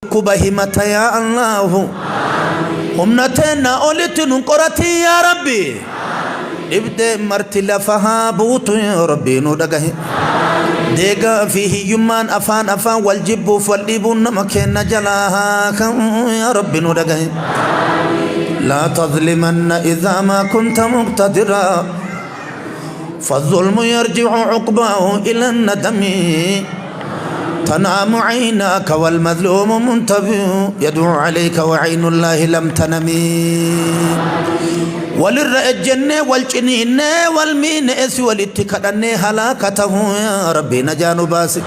Dhukkuba himata yaa Allaahu. Humna teenna olitti nun qoratin yaa Rabbi. Dhibdee marti lafa haa buutu yaa Rabbi nu dhagahi. Deegaa fi hiyyummaan afaan afaan wal jibbuuf wal dhiibuun nama keenna jalaa haa ka'u yaa Rabbi nu dhagahi. لا تظلمن إذا ما كنت مقتدرا فالظلم يرجع عقباه إلى الندم تنام عيناك والمظلوم منتبه يدعو عليك وعين الله لم تنمي walirra ejjennee wal ciniinnee wal miinees walitti kadhannee halaaka tahuu yaa Rabbi najaa nu baasi.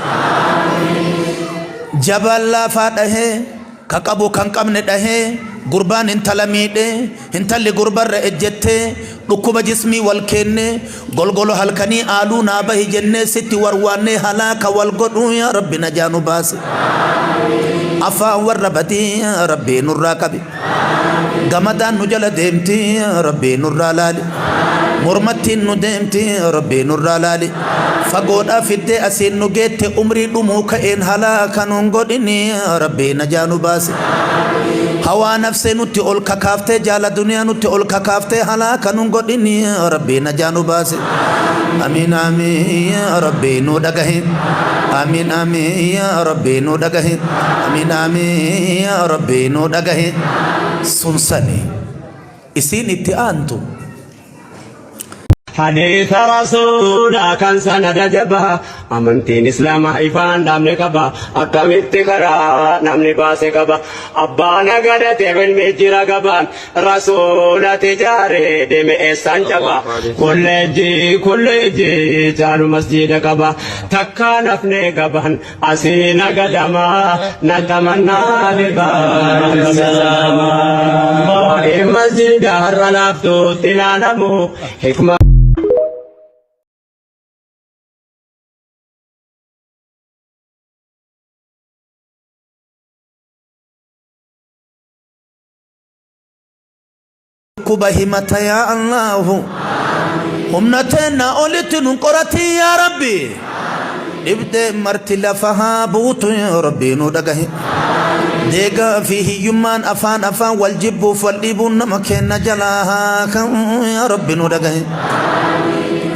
Jabaan laafaa dhahee ka qabu kan qabne dhahee gurbaan intala miidhee intalli gurbarra ejjettee dhukkuba jismii wal kennee golgolo halkanii aaluu naa bahi jennee sitti warwaannee halaaka wal godhuu yaa Rabbi najaa nu baasi. Afaan warra badii yaa Rabbi nurraa qabi. Gamadaan nu jala deemti yaa Rabbi nurraa laali. Mormattiin nu deemti yaa Rabbi nurraa laali. Fagoodhaa fiddee asiin nu geette umrii dhumuu ka'een halaaka nun godhini yaa Rabbi najaa nu baasi. Hawaa nafsee nutti ol kakaaftee jaala duniyaa nutti ol kakaaftee halaaka nun godhini yaa Rabbi najaa nu baasi. Amiin amiin yaa Rabbi nu dhagahi. Amiin amiin yaa Rabbi nu dhagahi. Amiin amiin yaa Rabbi nu dhagahi. Sun sani isiin itti aantu. Hadiisa rasuulaa kan sanada jabaa amantiin islaamaa ifaan dhaabne qaba akkamitti karaa namni baase qaba abbaa nagadate ilmi jira gabaan rasuulati jaaree deeme eessaan caba kolleejjii kolleejjii caalu masjiida qaba takkaa nafne gaban asii nagadama natamannaa bibaara waa'ee masjiida har'a laaftuutti ilaalamu hikma. Dhukkuba himata yaa Allaahu. Humna teenna olitti nun qoratin yaa Rabbi. Dhibdee marti lafa haa buutu yaa Rabbi nu dhagahi. Deegaa fi hiyyummaan afaan afaan wal jibbuuf wal dhiibuun nama keenna jalaa haa ka'u yaa Rabbi nu dhagahi.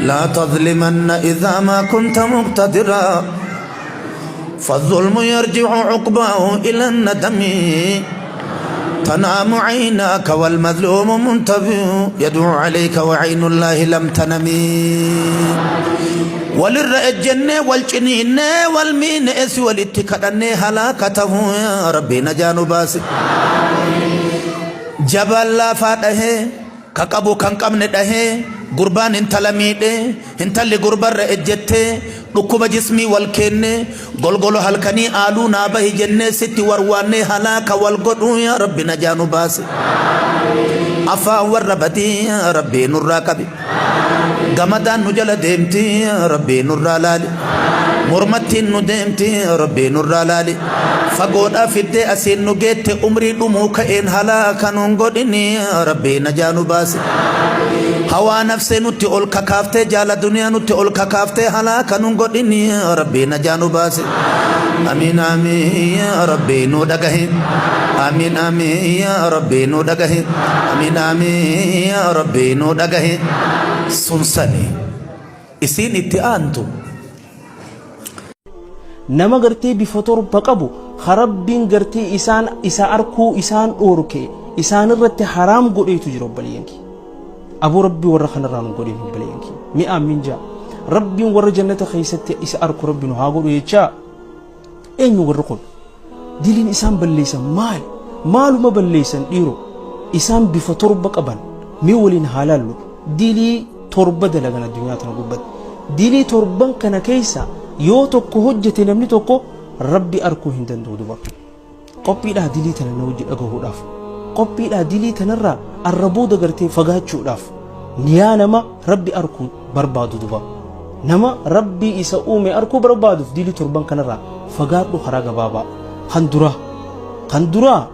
لا تظلمن إذا ما كنت مقتدرا فالظلم يرجع عقباه إلى الندم تنام عيناك والمظلوم منتبه يدعو عليك وعين الله لم تنمي walirra ejjennee wal ciniinnee wal miinees walitti kadhannee halaaka tahuu yaa Rabbi najaa nu baasi. Jabaan laafaa dhahee ka qabu kan qabne dhahee gurbaan intala miidhee intalli gurbarra ejjettee dhukkuba jismii wal kennee golgolo halkanii aaluu naa bahi jennee sitti warwaannee halaaka wal godhuu yaa Rabbi najaa nu baasi. Afaan warra badii yaa Rabbi nurraa qabi. Gamadaan nu jala deemti yaa Rabbi nurraa laali. Mormattiin nu deemti yaa Rabbi nurraa laali. Fagoodhaa fiddee asiin nu geette umrii dhumuu ka'een halaaka nun godhini yaa Rabbi najaa nu baasi. Hawaa nafsee nutti ol kakaaftee jaala duniyaa nutti ol kakaaftee halaaka nun godhini yaa Rabbi najaa nu baasi. Amiin amiin yaa Rabbi nu dhagahi. Amiin amiin yaa Rabbi nu dhagahi. Amiin amiin yaa Rabbi nu dhagahi. Sun sani isiin itti aantu. Nama gartee bifa torba qabu ka Rabbiin gartee isaan isa arkuu isaan dhoorke isaan irratti haraam godheetu jira, obboleeyyan kiyya. Aboo, Rabbi warra kanarraa nu godhin, obboleeyyan kiyya. Mi'aan min jaa. Rabbiin warra jannata keessatti isa arku Rabbi nu haa godhu jechaa. Eenyu warri kun? Diliin isaan balleessan maali? Maaluma balleessan dhiiroo? Isaan bifa torba qaban mee waliin haa laallu. Dilii torba dalagan addunyaa tana gubbatti. Dilii torban kana keessa yoo tokko hojjete namni tokko Rabbi arkuu hin danda'u duba. Qophiidhaa dilii tana na wajji dhagahuudhaaf. Qophiidhaa dilii tanarraa arra booda gartee fagaachuudhaaf. Niyaa nama Rabbi arkuu barbaadu duba. Nama Rabbii isa uume arkuu barbaaduuf dilii torban kanarraa fagaadhu karaa gabaabaa. Kan duraa. Kan duraa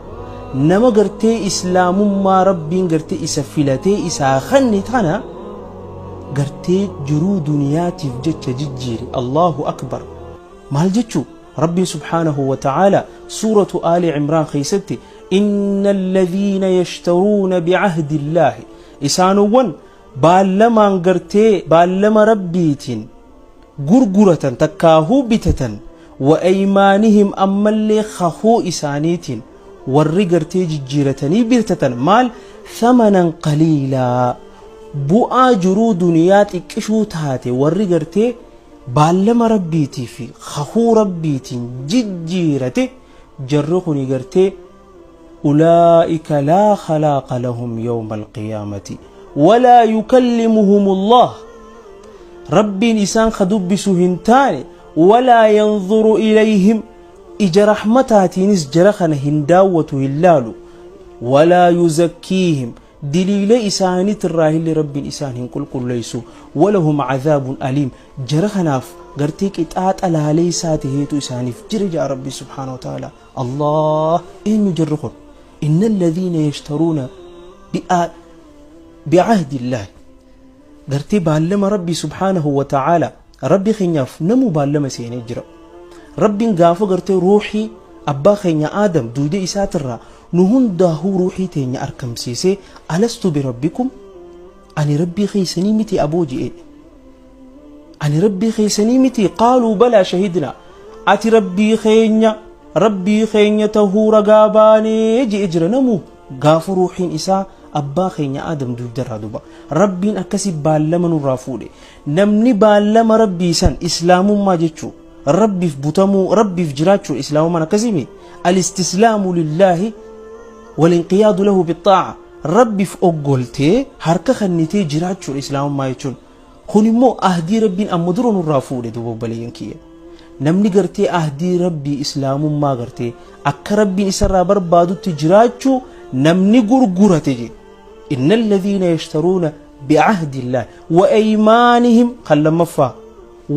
nama gartee islaamummaa Rabbiin gartee isa filatee isaa kanne tana gartee jiruu duniyaatiif jecha jijjiire. Allahu akbar. Maal jechuu? Rabbiin subhaanahu wa ta'aalaa suuratu Aali Cimraan keeysatti inna alladhiina yashtaruuna bicahdi illaahi isaanowwan baallamaan gartee baallama Rabbiitiin gurguratan takkaahuu bitatan wa aymaanihim ammallee kakuu isaaniitiin warri gartee jijjiiratanii bitatan maal thamanan qaliilaa bu'aa jiruu duniyaa xiqqishuu taate warri gartee baallama Rabbiitii fi kakuu Rabbiitiin jijjiirate jarri kuni gartee ulaa'ika laa khalaaqa lahum yawma alqiyaamati walaa yukallimuhum Allah Rabbiin isaan ka dubbisu hin taane walaa yanzuru ilayhim ija rahmataatiinis jara kana hin daawwatu hin laalu walaa yuzakkiihim diliilee isaaniitirraa illee Rabbiin isaan hin qulqulleessu walahum cadaabun aliim jara kanaaf gartee qixaaxa laaleessaa taheetu isaaniif jira ja'a Rabbi subhaanahu wa ta'ala. Allah eenyu jarri kun inna alladhiina yashtaruuna bi'ahdi illaahi gartee baallama Rabbi subhaanahu wa ta'ala Rabbi keenyaaf namuu baallama seenee jira. Rabbiin gaafa gartee ruuxii abbaa keenya Aadam duude isaatirraa nu hundaahuu ruuxii teenya arkamsiisee alastu birabbikum ani Rabbii keeysanii miti aboo je'e ani Rabbii keeysanii miti qaaluu balaa shahidna ati Rabbii keenya tahuu ragaa baanee je'e jira namuu gaafa ruuxiin isaa abbaa keenya Aadam duudarraa duba Rabbiin akkasi baallama nurraa fuudhe namni baallama Rabbii san islaamummaa jechuu Rabbiif butamuu Rabbiif jiraachuu islaamummaan akkasimi alistislaamu lillaahi walinqiyaadu lahu bixaa'a Rabbiif oggoltee harka kennitee jiraachuudha islaamummaa jechuun kun immoo ahdii Rabbiin amma dura nurraa fuudhe duuba obboleeyyan kiyya namni gartee ahdii Rabbii islaamummaa gartee akka Rabbiin isarraa barbaadutti jiraachuu namni gurgurate je inna alladhiina yashtaruuna bi'ahdi illaahi wa aymaanihim kan lammaffaa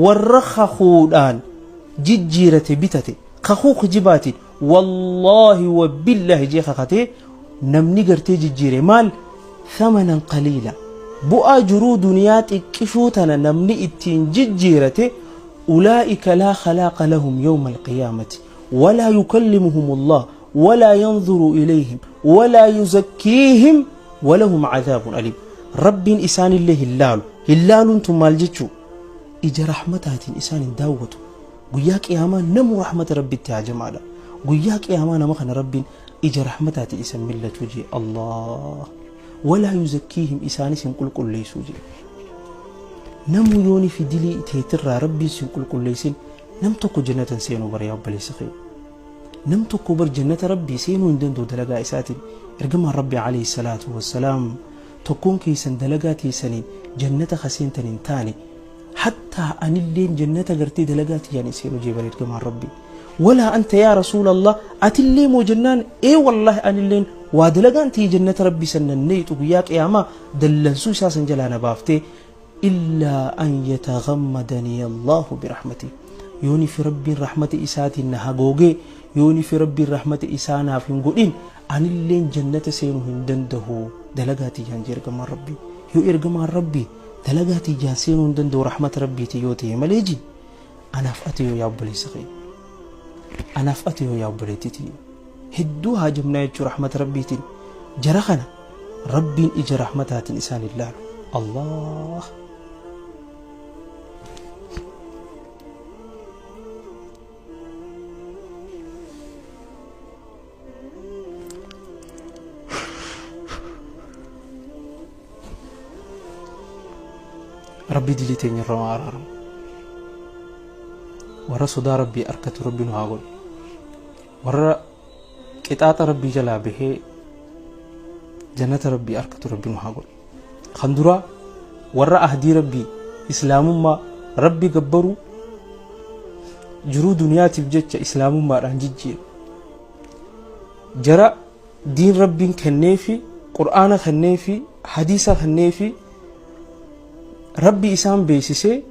warra kakuudhaan jijjiirate bitate kakuu kijibaatiin wallaahi wa billaahi jee kakatee namni gartee jijjiire maal thamanan qaliila bu'aa jiruu duniyaa xiqqishuu tana namni ittiin jijjiirate ulaa'ika laa khalaaqa lahum yawma alqiyaamati walaa yukallimuhum Allah walaa yanzuru ilayhim walaa yuzakkiihim walahum cadaabun aliim Rabbiin isaanillee hin laalu hin laaluun tun maal jechuu ija rahmataatiin isaan hin daawwatu guyyaa qiyaamaa namu rahmata Rabbitti haajamaadha guyyaa qiyaamaa nama kana Rabbiin ija rahmataatiin isan millatu jee Allah walaa yuzakkiihim isaanis hin qulqulleessuu jee namu yooni fi dilii teetirraa Rabbiin sin qulqulleessin nam tokko jannatan seenuu bara yaa obboleessa kee nam tokko bar jannata Rabbii seenuu hin danda'u dalagaa isaatiin ergamaan Rabbii alayhi salaatu wassalaam tokkoon keessan dalagaa teessaniin jannata ka seentan hin taane hattaa anilleen jannata gartee dalagaa tiyyaan hin seenu jee bara ergamaan Rabbii walaa anta yaa rasuulallah atillee moo jennaan ee wallaahi anilleen waa dalagaan tiyya jannata Rabbii san nanneexu guyyaa qiyaamaa dallansuu isaa san jalaa na baaftee illaa an yataghammadanii Allahu birahmatii yooni fi Rabbiin rahmata isaatiin na hagoogee yooni fi Rabbiin rahmata isaa naaf hin godhin anilleen jannata seenuu hin danda'u dalagaa tiyyaan jee ergamaan Rabbii yoo ergamaan Rabbii dalagaa tiyyaan seenuu hin danda'u rahmata Rabbiiti yoo ta'e malee ji anaaf ati yoo yaa obboleessa kee anaaf ati yoo yaa obboleettii tiyya hedduu haajamnaa jechuu rahmata Rabbiitiin jara kana Rabbiin ija rahmataatiin isaan hin laalu Allah Rabbi dilii teenya irra haa araaramu. Warra sodaa Rabbii arkatu Rabbi nu haa godhu. Warra qixaaxa Rabbii jalaa bahee jannata Rabbii arkatu Rabbi nu haa godhu. Kan duraa warra ahdii Rabbii islaamummaa Rabbi gabbaruu jiruu duniyaatiif jecha islaamummaadhaan jijjiire. Jara diin Rabbiin kenneefi qur'aana kenneefi hadiisa kenneefi Rabbi isaan beeksisee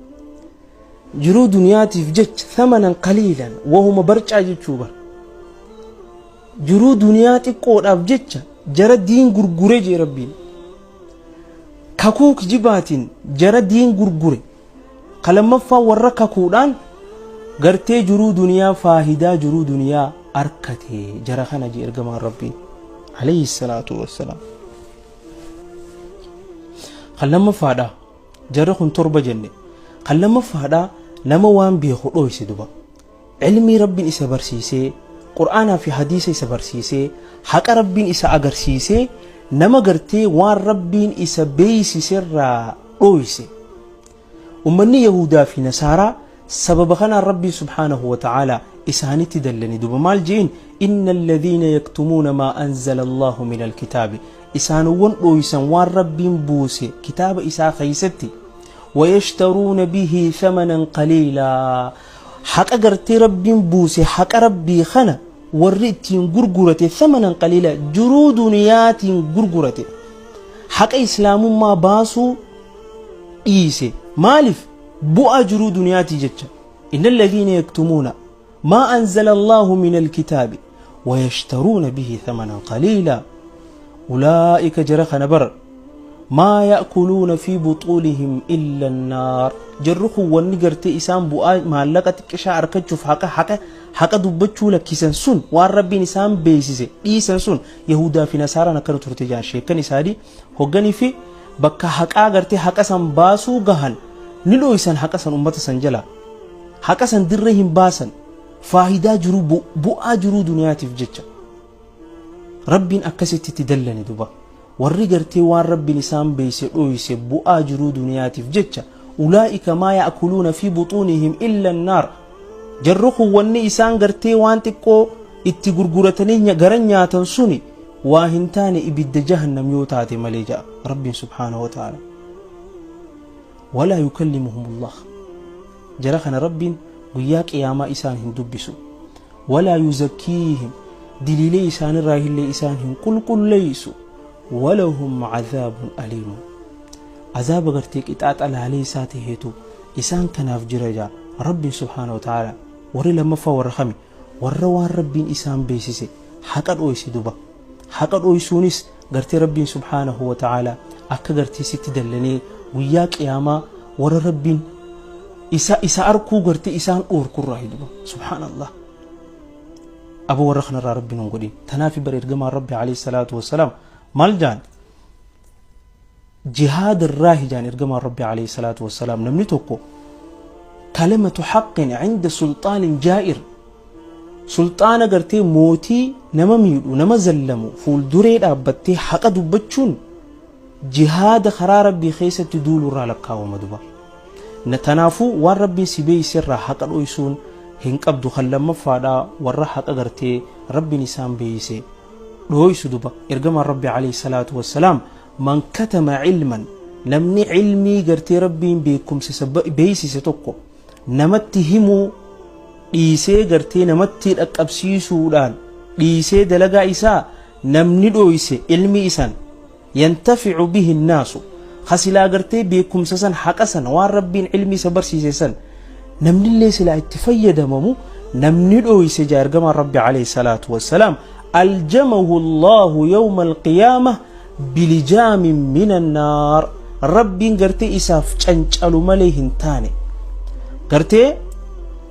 jiruu duniyaatiif jecha thamanan qaliilan wahuma barcaa jechuu bara. Jiruu duniyaa xiqqoodhaaf jecha jara diin gurgure jee Rabbiin. Kakuu kijibaatiin jara diin gurgure. Ka lammaffaa warra kakuudhaan Gartee jiruu duniyaa faahidaa jiruu duniyaa arkate jara kana jee ergamaan Rabbii alayhi salaatu wassalaam. Kan lammaffaadha jarri kun torba jenne. Kan lammaffaadha nama waan beeku dhoyse duba. Ilmii Rabbiin isa barsiisee, Qur'aanaa fi hadiisa isa barsiisee, haqa Rabbiin isa agarsiisee, nama gartee waan Rabbiin isa beeysiserraa dhoyse. Ummanni Yahuudaa fi Nasaaraa sababa kanaan Rabbiin subhaanahu wa ta'aalaa isaanitti dallane. Duba maal je'in? Inna alladhiina yaktumuuna maa anzala Allahu min alkitaabi, isaanowwan dhooysan waan Rabbiin buuse kitaaba isaa keeysatti, wayashtaruuna bihi thamanan qaliilaa, haqa gartee Rabbiin buuse, haqa Rabbii kana warri ittiin gurgurate, thamanan qaliilaa, jiruu duniyaatiin gurgurate, haqa islaamummaa baasuu dhiise. Maaliif? Bu'aa jiruu duniyaatii jecha. Inna alladhiina yaktumuuna maa anzala Allahu min alkitaabi wayashtaruuna bihi thamanan qaliilaa ulaa'ika, jara kana bar, maa ya'kuluuna fi buxuunihim illa annaar. Jarri kun wanni gartee isaan bu'aa maallaqa xiqqishaa arkachuuf haqa dubbachuu lakkisan sun, waan Rabbiin isaan beeksise dhiisan sun, Yahudaa fi Nasaaraan akkana turte jaan sheekkan isaanii. Hogganii fi bakka haqaa gartee haqa san baasuu gahan ni dhoysan haqa san ummata san jala, haqa san dirree hin baasan, faayidaa jiruu bu'aa jiruu duniyaatiif jecha. Rabbiin akkasitti itti dallane. Duba warri gartee waan Rabbiin isaan beeyse dhoyse bu'aa jiruu duniyaatiif jecha, ulaa'ika maa ya'kuluuna fi buxuunihim illa annaar. Jarri kun wanni isaan gartee waan xiqqoo itti gurguratanii gara nyaatan suni waa hin taane ibidda jahannam yoo taate malee ja'a Rabbiin subhaanahu wa ta'ala. Walaa yukallimuhum Allah, jara kana Rabbiin guyyaa qiyaamaa isaan hin dubbisu. Walaa yuzakkiihim, diliilee isaanirraa illee isaan hin qulqulleeysu. Walahum cadaabun aliimun, azaaba gartee qixaaxa laalee isaa taheetu isaan kanaaf jira jaa Rabbiin subhaanahu wa ta'ala. Warri lammaffaa warra kami? Warra waan Rabbiin isaan beeksise haqa dhoyse. Duba haqa dhoysuunis gartee Rabbiin subhaanahu wa ta'ala akka gartee sitti dallanee guyyaa qiyaamaa warra Rabbiin isa arkuu gartee isaan dhoorkurraa. Duba subhaanallah, aboo warra kanarraa Rabbiin hin godhin. Tanaafi bara ergamaan Rabbi alayhi salaatu wassalaam maal jaan? Jihaad irraa hijaan ergamaan Rabbi alayhi salaatu wassalaam, namni tokko kalimatu haqqin cinda sulxaanin jaa'ir, sulxaana gartee mootii nama miidhu, nama zallamu fuulduree dhaabbattee haqa dubbachuun jihaada karaa Rabbii keessatti duulurraa lakkaawama. Duba tanaafuu waan Rabbiin si beeyse irraa haqa dhoysuun hin qabdu. Kan lammaffaadha warra haqa gartee Rabbiin isaan beeyse dhooysu. Duba ergamaan Rabbi alayhi salaatu wassalaam, man katama cilman, namni cilmii gartee Rabbiin beekumsa beeysise tokko namatti himuu dhiisee, gartee namatti dhaqqabsiisuudhaan dhiisee, dalagaa isaa namni dhooyse, ilmi isan yantaficu bihi nnaasu, kasilaa gartee beekumsa san, haqa san, waan Rabbiin ilmi isa barsiise san namnillee silaa itti fayyadamamu namni dhooyse jaa ergamaan Rabbi alayhi salaatu wassalaam, aljamahu Allahu yawma alqiyaamah bilijaamin min annaar. Rabbiin gartee isaaf cancalu malee hin taane, gartee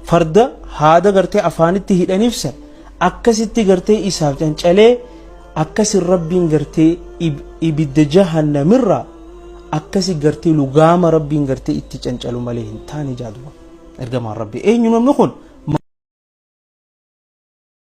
farda haada gartee afaanitti hidhaniif san akkasitti gartee isaaf cancalee, akkasin Rabbiin gartee ibidda jahannamirraa akkasi gartee lugaama Rabbiin gartee itti cancalu malee hin taane jaaduba ergamaan Rabbi. Eenyu namni kun?